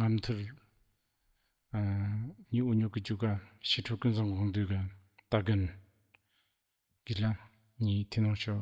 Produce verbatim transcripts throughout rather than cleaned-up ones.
རྣམ་ཐར། ཨ། ཉི་འུ་ཉུ་གི་རྒྱུད་ཀ་ཞི་ཁྲོ་ཀུན་བཟང་དགོངས་འདུས་ཀྱི་སྟ་གོན་གྱི་ལ་ཉི་དེ་ནང་ཤོ་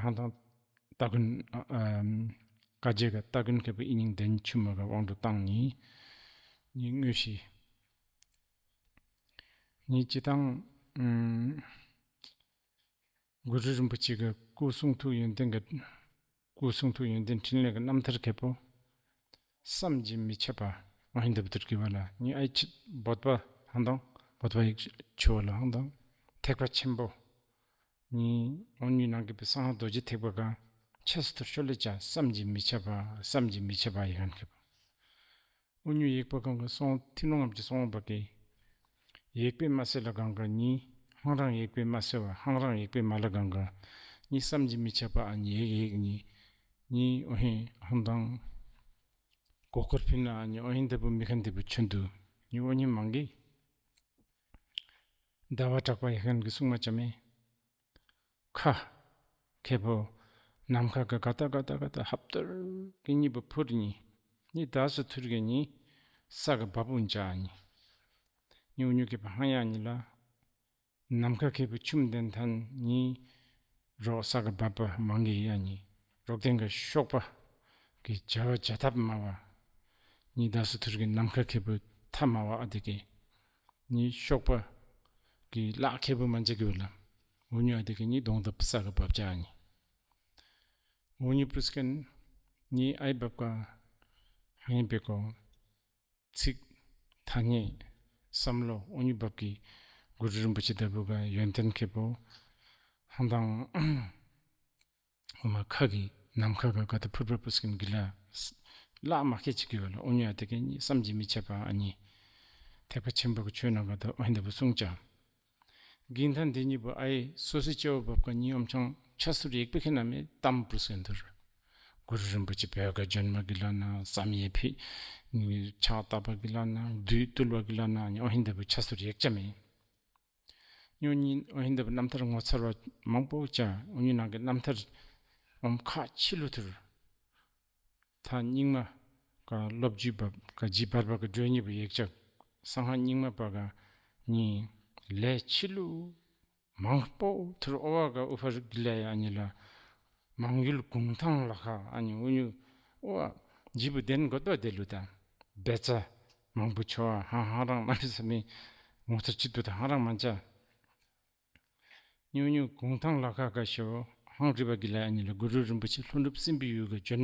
ཧང་ཐང་སྟ་གོན། ཨ། བཀའ་རྒྱ་གི་སྟ་གོན་མཁས་པའི་ཨི་སྙིང་ལྡན་ཆུ་མ་ག་དབང་དུ་བཏང་ནི་ཉི་དངོས་གཞི་ཉི་སྤྱི་དང་། ཨ། གུ་རུ་རིན་པོ་ཆེ་གི་སྐུ་གསུང་ཐུགས་ཡོན་ཏན་གྱི། སྐུ་གསུང་ཐུགས་ཡོན་ཏན་འཕྲིན་ལས་ཀྱི་རྣམ་ཐར་མཁས་པོ། བསམ་གྱིས་མི་ཁྱབ་པ། ཨ་ཧིན་དུ་བུ་ཏུར་གི་བ་ལ་ཉི་ཨའི་ཆི་བོད་པ་ཧང་དང་། བོད་པ་ཡིག་ཆུ་བ་ལ་ཧང་དང་། ཐེག་པ་ཆེན་པོ་ཉི་འོ་ཉི་ནང་གི་པའི་གསང་སྔགས་རྡོ་རྗེ་ཐེག་པ་ག་ཆེས་ཐུར་ཤོ་ལེ་ཅ་བསམ་གྱིས་མི་ཁྱབ་པ། བསམ་གྱིས་མི་ཁྱབ་པ་ཡི་གན་མཁས་པོ། འུ་ཉུ་ཡེག་པ་གང་གི་སོང་ཐི་ནོ་ངམ་གྱི་སོང་བ་གི། ཡེག་པའི་མ་སེ་ལ་གང་ག་ཉི། ཧང་རང་ཡེག་པའི་མ་སེ་བ་ཧང་རང་ཡེག་པའི་མ་ལ་གང་ག་ཉི་བསམ་གྱིས་མི་ཁྱབ་པ་ཨ་ཉི་ཡེག་ཡེག་ཉི། ཉི་འོ་ཧེ་ཧང་དང་། གོ་ཁོར་ཕིན་ན་ཨ་ཉི་འོ་ཧེ་འདི་བུ་མི་ཁན་འདི་བུ་ཆུན་དུ་ཉི་འོ་ཉི་མང་གི། ཟླ་བ་གྲགས་པ་ཡེག་ཁན་གི་སུང་མ་ཅ་མེ། ཁ། མཁས་པོ། ནམ་མཁའ་གི་ག་ཏ་ག་ཏ་ག་ཏ་ཧབ་ཏར་གི་གཉིས་པོ་ཕུར་གཉིས། གཉིས་ད་སུ་ཐུར་གི་གཉིས། ས་གི་བབ་འུན་ཅ་གཉིས། ཉི་འུ་ཉུ་མཁས་པོ་ཧང་ཡ་གཉིས་ལ། ནམ་མཁའ་མཁས་པོ་ཆུམ་ལྡན་ཐན་གཉིས། རོག་ས་གི་བབ་པ་མང་གི་ཡ་གཉིས། རོག་ལྡན་གི་གཤོག་པ་གི་བྱ་བ་བྱ་ཐབས་སྨྲ་བ། གཉིས་ད་སུ་ཐུར་གི་ནམ་མཁའ་མཁས་པོ་ཐ་སྨྲ་བ་ཨ་དེ་གི། ཉི་ཤོག་པ་གི་ལག་མཁས་པོ་མ་འཇིག་གི་བ་ལ། འུ་ཉུ་ཨ་དེ་གི་ཉི་གདོང་དུ་ས་གི་བབ་ཅ་ཉི། འུ་ཉུ་པུ་རུ་སི་ཀན་ཉི་ཨའི་བབ་ཀ་ཧ་ཡིན་པེ་ཀོ། ཚིག་ཐ་སྙད་བསམ་བློ་འུ་ཉུ་བབ་ཀི་གུ་རུ་རིན་པོ་ཆེ་ལྟ་བུ་ག་ཡོན་ཏན་མཁས་པོ་ཧང་དང་། འོ་མ་ཁ་གི་ནམ་མཁའ་ག་ག་ཏུ་ཕུར་པ་པུ་སི་ཀིན་གི་ལ་ལག་མ་ཁེ་ཅིག་གི་བ་ལ་འུ་ཉུ་ཨ་དེ་གི་ཉི་བསམ་གྱིས་མི་ཁྱབ་པ་ཨ་ཉི། ཐེག་པ་ཆེན་པོ་གི་ཆོས་ནང་ག་ཏུ་ཨ་ཧིན་ད་བུ་གསུང་ཅ། གིན་ཐན་དེ་གཉིས་པོ་ཨའི་སོ་སི་ཅེའོ་བབ་ཀ་གཉིས་ཨོམ་ཆང་ཆ་སུར་ཡེག་པེ་ཁེ་ན་མེ་གཏམ་པུ་སེན་ཐུར། གུ་རུ་རིན་པོ་ཆེ་བོད་ག་ཇོན་མ་གི་ལ་ན་བསམ་ཡས་ཕི་ཕྱག་བཏབ་པ་གི་ལ་ན་བདུད་བཏུལ་བ་གི་ལ་ན་ཨོ་ཧིན་ད་བུ་ཆ་སུར་ཡེག་ཅ་མེ། ཉོ་ཉིན་ཨོ་ཧིན་ད་བུ་རྣམ་ཐར་ངོ་མཚར་བ་མང་པོ་ཅ་འུ་ཉུ་ནང་གི་རྣམ་ཐར་ཨོམ་ཁ་ཆི་ལུ་ཐུར། ད་རྙིང་མ་ག་སློབ་བརྒྱུད་པ་ག་ཇི་བར་པ་ག་སྒྲོས་གཉིས་པ་ཡེག་ཅག་གསང་སྔགས་རྙིང་མ་པ་ག་ཉི་ལས་ཆི་ལུ་མང་པོ་ཐུར་ཨོ་བ་ག་ཨུ་ཕར་གི་ལས་ཡ་ཉི་ལ་མང་ཡུལ་གུང་ཐང་ལ་ཁ་ཨ་ཉི་འུ་ཉུ་ཨོ་བ་ཇི་བུ་དེན་གོ་ཏོ་དེ་ལུ་ད་བེ་ཙ་མང་པོ་ཆོ་བ་ཧང་ཧང་རང་མ་ནི་ས་མི་ངོ་ཚར་ཅི་ཏུ་ད་ཧང་རང་མ་ཅ། ཉུ་ཉུ་གུང་ཐང་ལ་ཁ་ཁ་ཤོ་ཧང་རི་བ་གི་ལ་ཨ་ཉི་ལ་གུ་རུ་རིན་པོ་ཆེ་ལྷོ་ནུབ་སྲིན་པོའི་ཡུལ་གི་ཇོན་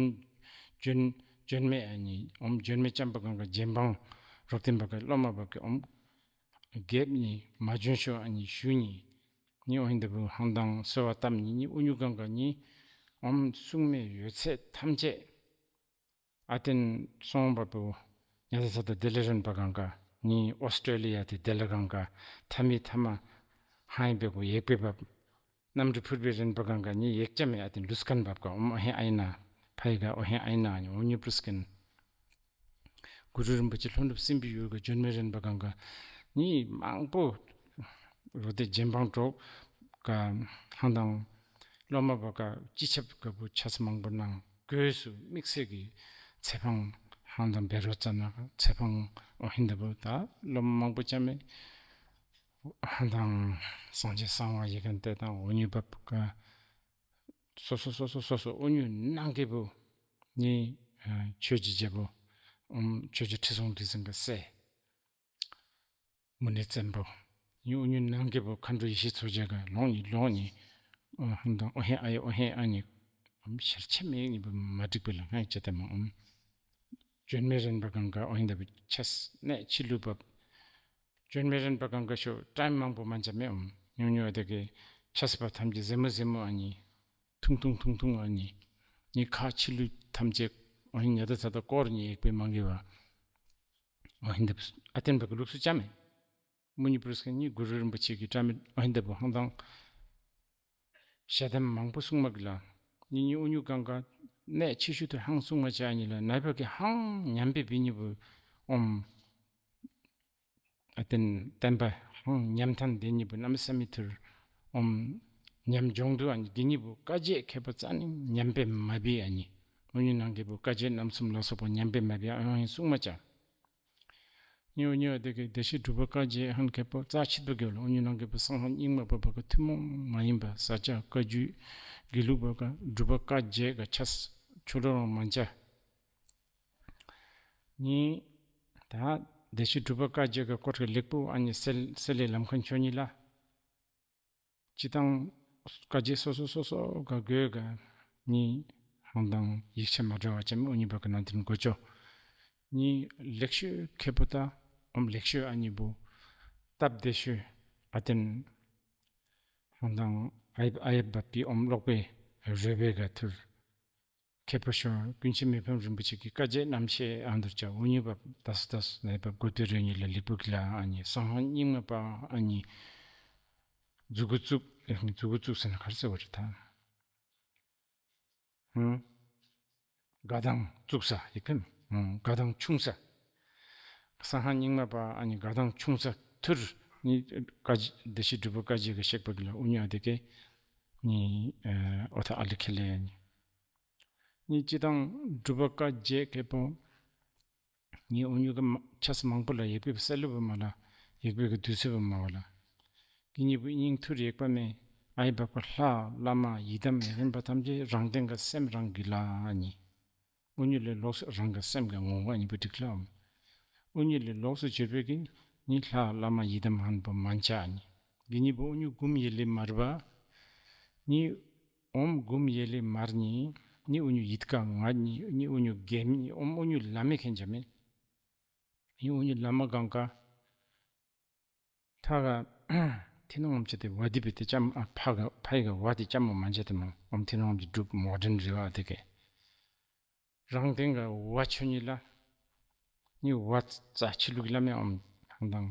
ཇོན་ཇོན་མེ་ཨ་ཉི་ཨོམ་ཇོན་མེ་ཅམ་པ་གང་ག་ཇེན་བང་རོག་ཏེན་པ་ག་སློབ་མ་པ་གི་ཨོམ་རྒྱབ་ཉི་མ་ཇོན་ཤོ་ཨ་ཉི་ཞུ་ཉི་ཉི་ཨོ་ཧིན་ད་བུ་ཧང་དང་སོ་བ་ཏམ་ཉི་ཉི་ཨུ་ཉུ་གང་ག་ཉི་ཨོམ་སྲུང་མེ་ཡོད་ཚད་ཐམས་ཅད། ཨ་ཏེན་སོང་བ་པོ་ཉ་ཐ་ཚ་ད་དེ་ལེ་རན་པ་གང་ག་ནི་ཨོ་སི་ཀྲེ་ལི་ཡ་དེ་དེ་ལེ་གང་ག་ཐ་མི་ཐ་མ་ཧ་ཡིན་པེ་པོ་ཡེག་པེ་བབ་གནམ་གྲུ་ཕུར་པེ་རན་པ་གང་ག་ནི་ཡེག་ཅ་མེ་ཨ་ཏེན་ལུས་ཁན་བབ་ག་ཨོ་མ་ཨོ་ཧེ་ཨའི་ན་ཕ་ཡི་ག་ཨོ་ཧེ་ཨའི་ན་ནི་ཨོ་ཉུ་པུ་རུ་སི་ཀན་གུ་རུ་རིན་པོ་ཆེ་ལྷོ་ནུབ་སྲིན་པོའི་ཡུལ་ག་ཇོན་མེ་རན་པ་གང་ག་ནི་མང་པོ་རོ་དེ་ཇེན་བང་གྲོག་ག་ཧང་དང་སློབ་མ་པ་ག་སྤྱི་ཁྱབ་ག་བུ་ཆ་ས་མང་པོ་ནང་གོས་སུ་དམིགས་བསལ་གྱི་ཚེ་འཕང་ཧང་དང་བེ་རོ་ཙ་ན་ཚེ་འཕང་ཨོ་ཧིན་ད་བུ་ད་སློབ་མ་མང་པོ་ཅ་མེ་ཧང་དང་སངས་རྒྱས་གསང་བ་ཡི་གན་ཏེ་དང་འོ་ཉུ་བབ་ག་སོ་སོ་སོ་སོ་སོ་སོ་འོ་ཉུ་ནང་གི་བུ་ནི་ཆོས་ཀྱི་རྒྱལ་པོ་ཨོམ་ཆོས་ཀྱི་ཁྲི་སྲོང་ལྡེ་བཙན་ག་སྲས། མུ་ནེ་བཙན་པོ། ཡུ་ཉུ་ནང་གི་བུ་མཁའ་འགྲོ་ཡེ་ཤེས་མཚོ་རྒྱལ་ག་ལོང་ཉི་ལོང་ཉི། ཨོ་ཧན་དང་ཨོ་ཧན་ཨ་ཡེ་ཨོ་ཧན་ཨ་ཉི། ཨམ་ཤར་ཆེ་མེ་ཉི་བུ་མ་འགྲིག་པའི་ལ་ང་ཡི་ཅེ་ཏེ་མ་ཨོམ། ཇོན་མེ་རན་པ་གང་ག་ཨོ་ཧན་ད་བུ་ཆས་ནས་ཆི་ལུ་བབ། ཇོན་མེ་རན་པ་གང་ག་ཤོ་ཏྲའི་མང་པོ་མ་འཇམ་མེ་ཨོམ། ཉུ་ཉུ་ཨ་དེ་གི་ཆས་པ་ཐམས་ཅད་ཟེ་མོ་ཟེ་མོ་ཨ་ཉི། ཐུང་ཐུང་ཐུང་ཐུང་ཨ་ཉི། ཉི་ཁ་ཆི་ལུ་ཐམས་ཅད་ཨོ་ཧན་ཉ་ད་ཚ་ད་ཀོར་ཉི་ཡེག་པེ་མང་གི་བ། ཨོ་ཧན་ད་བུ་ཨ་ཏེན་པ་གི་ལུགས་སུ་ཅ་མེ། མུ་ཉི་པུ་རུ་སི་ཀ་ནི་གུ་རུ་རིན་པོ་ཆེ་གི་བཀྲ་མི་ཨོ་ཧན་ད་བུ་ཧང་དང་། ཞལ་གདམས་མང་པོ་གསུང་མ་གི་ལ། ཉི་ཉི་ཨུ་ཉུ་གང་ག་གནད་ཆེ་ཤོས་དུ་ཧང་གསུང་མ་ཅ་ཉི་ལ་ནའི་པ་གི་ཧང་ཉམས་པའི་བི་ཉི་བུ་ཨོམ། ཨ་ཏེན་བསྟན་པ་ཧང་ཉམས་ཐན་དེ་ཉི་བུ་གནམ་ས་མི་ཐུར་ཨོམ། ཉམས་སྦྱོང་དུ་ཨ་ཉི་དེ་ཉི་བུ་བཀའ་རྒྱས་མཁས་པ་རྩ་ནི་ཉམས་པའི་མ་བི་ཨ་ཉི། དབུ་བརྙེས་ནང་གི་བུ་བཀའ་རྒྱ་རྣམ་གསུམ་ལ་སོགས་པ་ཉམས་པའི་མ་བྱས་ཨ་ཡོང་ཧིན་གསུང་མ་བྱ། ཉི་འུ་ཉི་འ་དེ་གི་བདེ་གཤེགས་གྲུབ་པ་བཀའ་རྒྱ་ཧན་ཁེ་པོ་རྩ་ཆིད་པ་གི་ལ་འུ་ཉི་ནང་གི་བུ་སང་ཧང་རྙིང་མ་པ་བ་གི་ཐུན་མོང་མ་ཡིན་པ་ས་སྐྱ་བཀའ་བརྒྱུད་དགེ་ལུགས་པ་ག་གྲུབ་པ་བཀའ་རྒྱ་ག་ཆ་ཆོ་འགྲོ་རང་མ་བྱ། ཉི་ད་བདེ་གཤེགས་གྲུབ་པ་བཀའ་རྒྱ་ག་སྐོར་གི་ལེགས་པོ་ཨ་ནི་སེལ་སེལ་ལེ་ལམ་ཁན་ཆོ་ཉི་ལ། སྤྱི་དང་བཀའ་རྒྱ་སོ་སོ་སོ་སོ་ག་དགོས་ག་ནི་ཧང་དང་ཡིག་ཆ་མ་འདྲ་བ་ཅམ་འུ་ཉི་བ་གི་ནང་དེ་ནི་དགོས་ཆོ། ནི་ལེགས་ཤོས་ཁེ་པོ་ད་ཨོམ་ལེགས་ཤོས་ཨ་ནི་བུ་སྟབས་བདེ་ཤོས་ཨ་དེན་ཧང་དང་ཨ་ཡབ་ཨ་ཡབ་བབ་པི་ཨོམ་ཀློག་པའི་རོལ་པའི་ག་ཐུར། ཁེ་པོ་ཤོར་ཀུན་མཁྱེན་མི་ཕམ་རིན་པོ་ཆེ་གི་བཀའ་རྒྱ་རྣམ་བཤད་ཨ་འདུར་བྱ་འུ་ཉི་བ་ད་སུ་ད་སུ་ནས་བབ་དགོས་དོན་རེ་ཉི་ལ་ལེགས་པོ་གི་ལ་ཨ་ནི་སང་ཧང་རྙིང་མ་པ་ཨ་ནི། མཛུ་གུ་བཙུགས། མཛུ་གུ་བཙུགས་ཟེར་ན་ག་རེ་ཟེར་བ་རེད་ད། ཧུམ། དགའ་སྡང་བཙུགས་ས་ཡི་ཕིམ། ཧུམ། དགའ་སྡང་ཆུང་ས། སང་ཧང་རྙིང་མ་པ་ཨ་ནི་དགའ་སྡང་ཆུང་ས་ཐུར། ནི་བཀའ་བདེ་གཤེགས་གྲུབ་པ་བཀའ་རྒྱ་གི་གཤེགས་པ་གི་ལ་འུ་ཉི་ཨ་དེ་གེ། ནི་ཨོ་ཐ་ཨ་ལི་ཁེ་ལེ་ནི། ནི་སྤྱི་དང་གྲུབ་པ་བཀའ་རྒྱ་ཁེ་པོ། ངའི་འུ་ཉུ་གི་མ་ཆ་ས་མང་པོ་ལ་ཡེག་པའི་བསལ་ལུ་བ་མ་ལ། ཡེག་པའི་གི་དུས་ཚོད་བ་མ་བ་ལ། གི་ཉི་བུ་སྙིང་ཐུར་ཡེག་པ་མེ། ཨའི་བག་པ་ལྷ་བླ་མ་ཡི་དམ་མེ་རིན་པ་ཐམས་ཅད་རང་སྟེང་གི་སེམས་རང་གི་ལ་ཨ་ནི། འུ་ཉུ་ལས་ལོགས་སུ་རང་གི་སེམས་གི་ངོ་བོ་ཨ་ནི་བུ་ཏིག་ལ་འོང་། འུ་ཉུ་ལས་ལོགས་སུ་གྱུར་པའི་གི་ཉི་ལྷ་བླ་མ་ཡི་དམ་ཧན་པོ་མན་ཆ་ཨ་ནི། གི་ཉི་བུ་འུ་ཉུ་གུམ་ཡེ་ལི་མར་བ། ཉི་ཨོམ་གུམ་ཡེ་ལི་མར་ཉི། ཉི་འུ་ཉུ་ཡིད་ཀ་ང་ཉི། ཉི་འུ་ཉུ་གེམ་ཉི། ཨོམ་འུ་ཉུ་ལ་མེ་ཁེན་ཅ་མེ། ཉི་འུ་ཉུ་ལ་མ་གང་ཀ། ཐ་ག་ཐི་ནོང་ཨོམ་ཆེ་དེ་བ་དི་བི་དེ་ཅམ་ཨ་ཕ་ག་ཕ་ཡི་ག་བ་དི་ཅམ་མོ་མ་ཇ་དེ་མོ་ཨོམ་ཐི་ནོང་ཨོམ་ཆེ་འབྲུག་མོ་ཌན་རི་བ་དེ་གེ། རང་སྟེང་ག་བ་ཆོ་ཉི་ལ། ཉི་བ་ཙ་ཆི་ལུག་ལ་མེ་ཨོམ་ཧང་དང་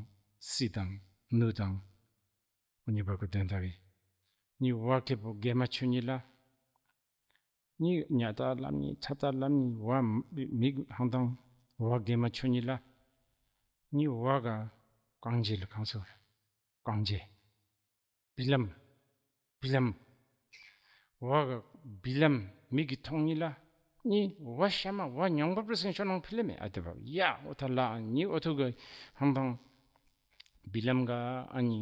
སི་དང་ནུ་དང་། འུ་ཉི་བ་ག་དོན་དག་གི། ཉི་བ་ཁེ་པོ་གེ་མ་ཆོ་ཉི་ལ། ཉི་ཉ་ཏ་ལམ་ཉི་ཚ་ཏ་ལམ་ཉི་བ་མིག་ཧང་དང་བ་གེ་མ་ཆོ་ཉི་ལ། ཉི་བ་ག་གང་ཇེ་ལ་གང་སོ་གང་ཇེ། བི་ལམ། བི་ལམ། བ་ག་བི་ལམ་མིག་གི་ཐོང་ཉི་ལ། ཉི་བ་ཤ་མ་བ་མྱོང་པ་པྲི་སེང་ཤོ་ནང་ཕི་ལེ་མེ་ཨ་དེ་བ་ཡ་འོ་ཐ་ལ་ཉི་འོ་ཐུ་ག་ཧང་དང་། བི་ལམ་ག་ཨ་ནི་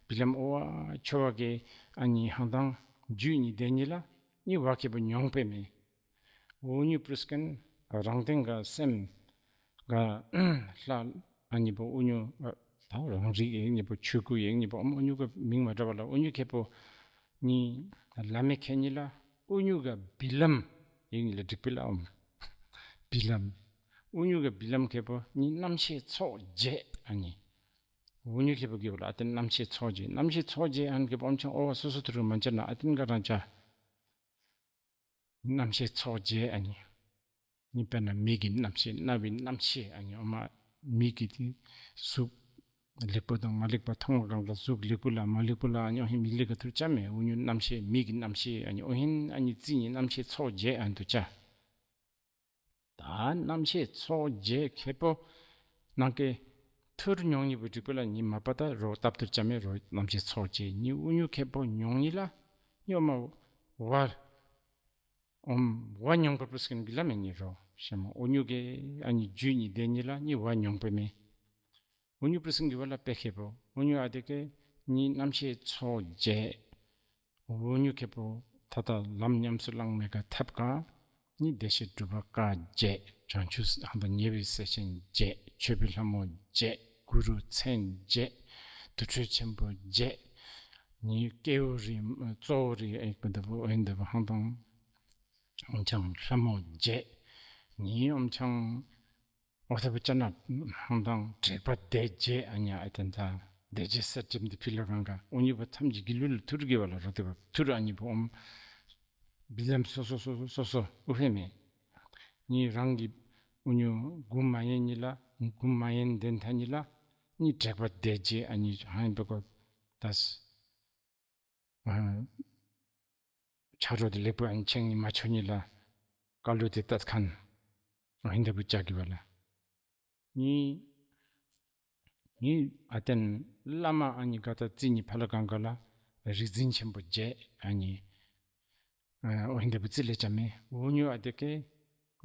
བི་ལམ་ཨོ་བ་ཆོ་བ་གེ་ཨ་ནི་ཧང་དང་ཇུ་ཉི་དེ་ཉི་ལ། ཉི་བ་ཁེ་པོ་མྱོང་པེ་མེ། འུ་ཉུ་པྲིས་ཀན་རང་སྟེང་ག་སེམས་ག་ལྷ་ཨ་ཉི་པོ་འུ་ཉུ་ད་རང་རིག་ཡེག་ཉི་པོ་ཆོས་སྐུ་ཡེག་ཉི་པོ་ཨོམ་འུ་ཉུ་ག་མིང་མ་འདྲ་བ་ལ་འུ་ཉུ་ཁེ་པོ་ཉི་ལ་མེ་ཁེ་ཉི་ལ་འུ་ཉུ་ག་བི་ལམ་ཡེག་ཉི་ལ་འགྲིག་པི་ལ་ཨོམ། བི་ལམ། འུ་ཉུ་ག་བི་ལམ་ཁེ་པོ་ཉི་རྣམ་ཤེས་ཚོགས་བརྒྱད་ཨ་ཉི། འུ་ཉུ་ཁེ་པོ་གི་བ་ལ་ཨ་ཏེ་རྣམ་ཤེས་ཚོགས་བརྒྱད་རྣམ་ཤེས་ཚོགས་བརྒྱད་ཨན་ཁེ་པོ་ཨོམ་ཆང་ཨོ་བ་སོ་སོ་ཐུ་རུ་མ་ཅར་ན་ཨ་ཏེན་ག་རང་ཅ། རྣམ་ཤེས་ཚོགས་བརྒྱད་ཨ་ནི། ནི་དཔེར་ན་མིག་གི་རྣམ་ཤེས་རྣ་བའི་རྣམ་ཤེས་ཨ་ནི་ཨོ་མ། མིག་གི་དེ་གཟུགས་ལེགས་པོ་དང་མ་ལེགས་པ་མཐོང་བ་གང་ག་གཟུགས་ལེགས་པོ་ལ་མ་ལེགས་པོ་ལ་ཨ་ནི་ཨོ་ཧིན་མི་ལེགས་ག་ཐུར་ཅ་མེ་འུ་ཉུ་རྣམ་ཤེས་མིག་གི་རྣམ་ཤེས་ཨ་ནི་ཨོ་ཧིན་ཨ་ནི་རྩི་ཉི་རྣམ་ཤེས་ཚོགས་བརྒྱད་ཨན་དུ་ཅ། ད་རྣམ་ཤེས་ཚོགས་བརྒྱད་ཁེ་པོ་ནང་གི་ཐུར་མྱོང་ཉི་བུ་འགྲིག་པ་ལ་ཉི་མ་པ་ད་རོ་སྟབས་ཐུར་ཅ་མེ་རོ་རྣམ་ཤེས་ཚོགས་བརྒྱད་ཉི་འུ་ཉུ་ཁེ་པོ་མྱོང་ཉི་ལ་ཉོ་མ་བར། ཨོམ་བ་མྱོང་པ་པུ་སྐན་གི་ལ་མེ་ཉི་རོ་ཤེ་མ་འུ་ཉུ་གེ་ཨ་ཉི་ཇུ་ཉི་དེ་ཉི་ལ་ཉི་བ་མྱོང་པ་མེ། འུ་ཉུ་པྲི་སིང་གི་བ་ལ་པེ་ཁེ་པོ། འུ་ཉུ་ཨ་དེ་ཀེ་ཉི་རྣམ་ཤེས་ཚོགས་བརྒྱད། འུ་ཉུ་ཁེ་པོ་ཐ་ཐ་ལམ་ཉམས་སུ་བླང་མེ་ག་ཐབ་ག་ཉི་བདེ་གཤེགས་གྲུབ་པ་བཀའ་བརྒྱད། བྱང་ཆུབ་ཧང་དང་ཉེ་བའི་སྲས་ཆེན་བརྒྱད། མཆོད་པའི་ལྷ་མོ་བརྒྱད། གུ་རུ་མཚན་བརྒྱད། དུར་ཁྲོད་ཆེན་པོ་བརྒྱད། ཉི་ཀེའུ་རི་གཙོ་བོ་རི་ཨེ་ཀུ་འདི་བུ་ཨེ་འདི་བུ་ཧང་དང་ཨོམ་ཆང་ལྷ་མོ་བརྒྱད། ཉི་ཨོམ་ཆང་འོ་ཐ་བུ་ཅ་ན་ཧང་དང་དྲེགས་པ་སྡེ་བརྒྱད་ཨ་ཉ་ཨ་ཏན་ད་སྡེ་བརྒྱད་སར་ཅིམ་དི་ཕི་ལ་རང་ག་འུ་ཉུ་བ་ཐམས་ཅད་གི་ལུ་ལ་ཐུར་གི་བ་ལ་རོ་ཏེ་བ་ཐུར་ཨ་ཉི་བ་ཨོམ་བི་ལམ་སོ་སོ་སོ་སོ་སོ་སོ་འུ་ཧེ་མེ། ཉི་རང་གི་འུ་ཉུ་གུམ་མ་ཡན་ཉི་ལ་གུམ་མ་ཡན་དན་ཐ་ཉི་ལ་ཉི་དྲེགས་པ་སྡེ་བརྒྱད་ཨ་ཉི་ཧང་བ་གོ་ད་སི། ཆ་རོ་དེ་ལེགས་པོ་ཨན་ཆེང་ཉི་མ་ཆོ་ཉི་ལ་ཀ་ལུ་དེ་ཏད་ཁན་ཨ་ཧིན་དེ་བུ་ཅག་གི་བ་ལ་ཉི་ཉི་ཨ་ཏན་བླ་མ་ཨ་ཉི་ག་ད་རྩི་ཉི་ཕ་ལ་གང་ག་ལ་རིག་འཛིན་ཆེན་པོ་བརྒྱད་ཨ་ཉི་ཨ་ཧིན་དེ་བུ་རྩི་ལེ་ཅ་མེ་འུ་ཉུ་ཨ་དེ་ཀེ་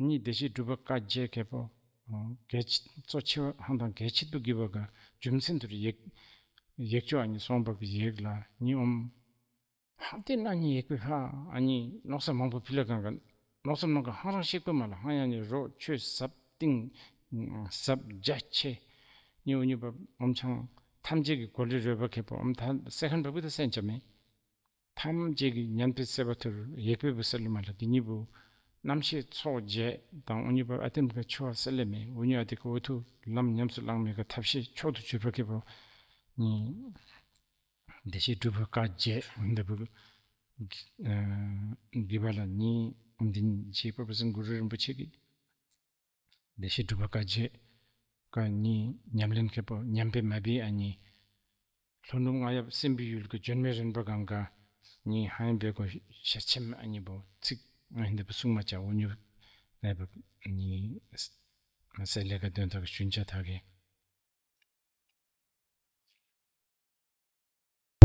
ཉིད་བདེ་གཤེགས་སྒྲུབ་པ་བཀའ་བརྒྱད་མཁས་པོ། གལ་ཆེ་གཙོ་ཆེ་བ་ཧང་དང་གལ་ཆེ་ཏུ་གི་བ་ག་རྒྱུ་མཚན་དུ་ཡེག་ཡེག་ཅོ་ཨ་ནི་སོང་བ་གི་ཡེག་ལ་ཉི་ཨོམ། ཧང་ཏེ་ན་ཉི་ཡེག་པའི་ཧ་ཨ་ནི་ནོག་ས་མང་པོ་ཕི་ལ་གང་ག་ནོག་ས་མང་ག་ཧང་རང་ཤེག་པ་མ་ལ་ཧང་ཡ་ནི་རོ་ཆོས་ཟབ་ཏིང་ཟབ་རྒྱ་ཆེ། ཉི་འུ་ཉི་པ་ཨོམ་ཆང་ཐམས་ཅད་ཀྱི་གོ་ལི་རོལ་པ་མཁས་པོ་ཨོམ་ཐ་སེ་ཁན་བ་བུ་ད་སེན་ཅ་མེ། ཐམས་ཅད་ཀྱི་ཉན་པའི་སེ་བ་ཐུར་ཡེག་པའི་བུ་སེ་ལུ་མ་ལ་དེ་གཉིས་པོ་རྣམ་ཤེས་ཚོགས་བརྒྱད་དང་འུ་གཉིས་པ་ཨ་ཏེམ་ག་ཆོ་བ་སེ་ལེ་མེ་འུ་གཉིས་ཨ་ཏེ་ག་འུ་ཐུ་ལམ་ཉམས་སུ་བླང་མེ་ག་ཐབས་ཤེས་མཆོག་ཏུ་གྱུར་པ་མཁས་པོ་ཉིད་བདེ་གཤེགས་སྒྲུབ་པ་བཀའ་བརྒྱད་འོན་ཏེ་བུ་དགེ་བ་ལ་ཉིད་འདིན་ཅེས་པ་པ་སེང་གུ་རུ་རིན་པོ་ཆེ་གི་བདེ་གཤེགས་སྒྲུབ་པ་བཀའ་བརྒྱད་བཀའ་གཉིས་ཉམས་ལེན་མཁས་པོ་ཉམས་པའི་མ་བི་ཨ་ནི། ལྷོ་ནུབ་རྔ་ཡབ་སྲིན་པོའི་ཡུལ་གྱི་ལྗོན་མའི་རིན་པོ་གང་ག་ཉིད་ཧན་བེ་གོ་ཞལ་ཆེམས་ཨ་ནི་བོ་ཚིག་ང་ཧིན་དེ་བོ་གསུང་མ་ཅ་འུ་ཉུ་ནས་བོ་ཉིད་སེ་ལེ་ག་དོན་དག་ཞུན་ཅ་ཐག་གི་